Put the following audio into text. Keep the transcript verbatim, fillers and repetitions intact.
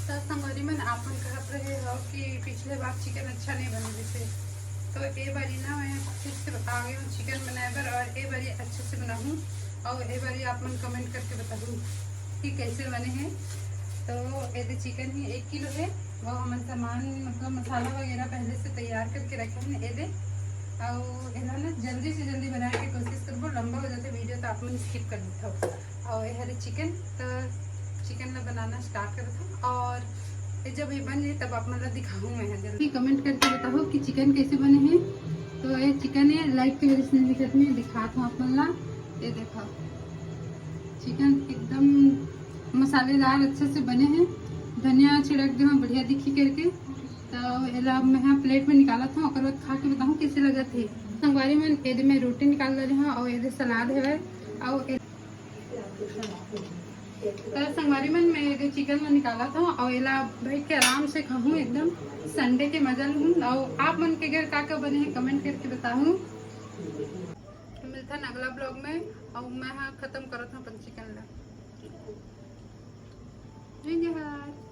तो संगवारी मन, आप मन कहत रहे हो कि पिछले बार चिकन अच्छा नहीं बने जैसे, तो ए बारी ना मैं फिर से बता गई हूँ चिकन बनाए बर, और ए बारी अच्छे से बनाहूँ, और ए बारी आप मन कमेंट करके बताहूँ कि कैसे बने हैं। तो एदे चिकन ही एक किलो है, वो हमन सामान मतलब मसाला वगैरह पहले से तैयार करके रखे हैं एदे। और एला ना जल्दी से जल्दी बनाए के कोशिश करबो, लंबा हो जाते वीडियो तो आप मन स्किप कर देते हो। और ये हरे चिकन, तो चिकन ला बनाना स्टार्ट करत हूँ, और ये जब ये बन जाए तब आप मन ला दिखाऊँ मैं जल्दी। कमेंट करके बताओ कि चिकन कैसे बने हैं। तो ये चिकन है, लाइट की वजह से नहीं दिखत, मैं दिखात हूँ आप मन ला। ये देखो, चिकन एकदम मसालेदार अच्छे से बने हैं। धनिया छिड़क दे हूँ बढ़िया दिखी करके। तो एला अब मैं प्लेट में निकालत हूँ, ओकर बाद खा के बताऊँ कैसे लगत है। संगवारी मन, एदे मैं रोटी निकाल ले हूँ और एदे सलाद है और ए- तो संगवारी मन, मैं एदे चिकन ला निकालत हूँ और एला बैठ के आराम से खाहूँ, एकदम संडे के मजा लूँ। और आप मन के घर का का बने हैं कमेंट करके बताहूँ। मिलता अगला ब्लॉग में और मैं हाँ खत्म करत हूँ अपन चिकन ला। जय जोहार।